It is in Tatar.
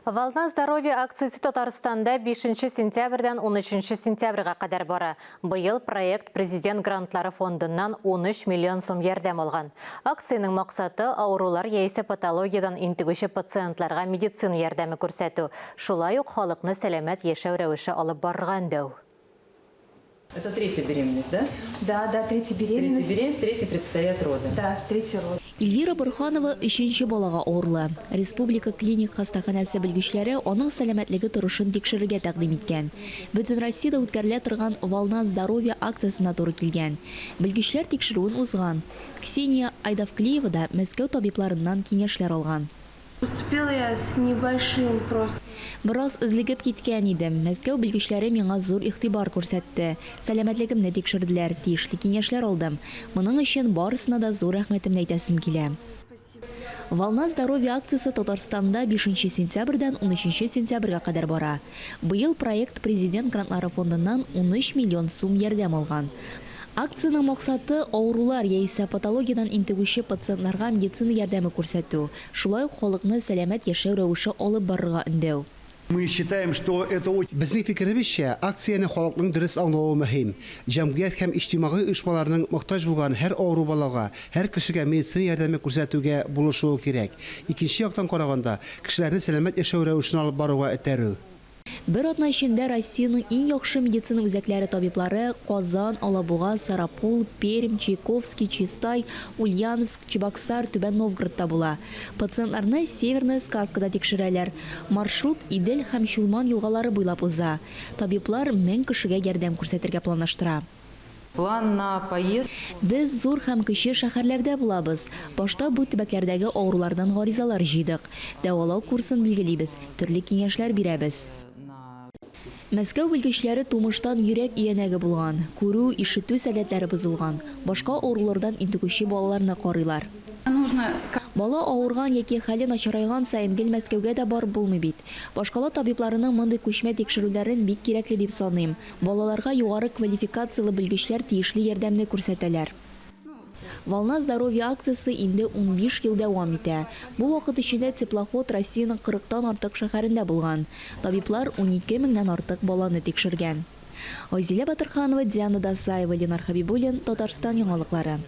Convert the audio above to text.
Волна здоровья акциясе Татарстанда 5 сентябрьдән 13 сентябрьгә кадәр бара. Быел проект Президент грантлары фондыннан 13 миллион сум ярдәм алган. Акциянең максаты, авырулар яисә патологиядән интегүче пациентларга медицина ярдәме күрсәтү, шулай ук халыкны сәламәт яшәү рәвеше алып барырга өндәү. Это третья беременность, да? Да, да, третья беременность. Третья беременность, третья предстоят роды. Да, третий род. Эльвира Борһанова өченче балага авырлы. Республика клиник хастаханәсе белгечләре аның сәламәтлеге торышын тикшерергә тәкъдим иткән. Бөтенроссиядә үткәрелә торган Волна здоровья акциясенә туры килгән. Белгечләр тикшерүен узган. Ксения Айдавклиева да Мәскәү табибларыннан киңәшләр алган. Поступила я с небольшим просто. Бераз өзлегеп киткән идем. Мәскәү белгечләре миңа зур игътибар күрсәтте. Сәламәтлегемне тикшерделәр, тиешле киңәшләр алдым. Моның өчен барысына да зур рәхмәтемне әйтәсем килә. Волна здоровья акциясе Татарстанда бишенче сентябрьдән унөченче сентябрьгә кадәр бара. Быел проект Президент грантлары фондыннан 13 миллион сум ярдәм алган. Акциянең максаты, авырулар яисә патологиядән интегүче пациентларга медицина ярдәме күрсәтү, шулай ук халыкны сәламәт яшәү рәвеше алып барырга өндәү. Мы считаем, что это очень. Безнең фикеребезчә, акцияне халыкның дөрес аңлавы мөһим. Җәмгыять һәм иҗтимагый оешмаларның мохтаҗ булган һәр авыру балага, һәр кешегә медицина ярдәме күрсәтүгә булышуы кирәк. Икенче яктан караганда, кешеләрне сәламәт яшәү рәвешен алып баруга этәрү. Бер атна эчендә Россиянең иң яхшы медицина үзәкләре табиблары Казан, Алабуга, Сарапул, Пермь, Чайковский, Чистай, Ульяновск, Чебоксар, Түбән Новгородта була. Пациентларны Северная сказка да тикшерәләр. Маршрут Идел һәм Чулман елгалары буйлап уза. Табиблар 1000 кешегә ярдәм күрсәтергә планлаштыра. План на поездку. Без зур һәм кече шәһәрләрдә булабыз. Башта бу төбәкләрдәге авырулардан гаризалар җыйдык. Дәвалау курсын билгелибез, төрле киңәшләр бирәбез. Мәскәү белгечләре тумыштан йөрәк өянәге булган, күрү, ишетү сәләтләре бозылган, башка авырулардан интегүче балаларны карыйлар. Бала авырган яки хәле начарайган саен гел Мәскәүгә дә барып булмый бит. Башкала табибларының мондый күчмә тикшерүләрен бик кирәкле дип саныйм. Балаларга югары квалификацияле белгечләр тиешле ярдәмне күрсәтәләр. Волна здоровья акциясе инде 15 ел дәвам итә. Бу вакыт эчендә теплоход Россиянең кырыктан артык шәһәрендә булган. Табиблар 12 меңнән артык баланы тикшергән. Айзилә Батырханова, Диана Дасаева, Ленар Хәбибуллин, Татарстан яңалыклары.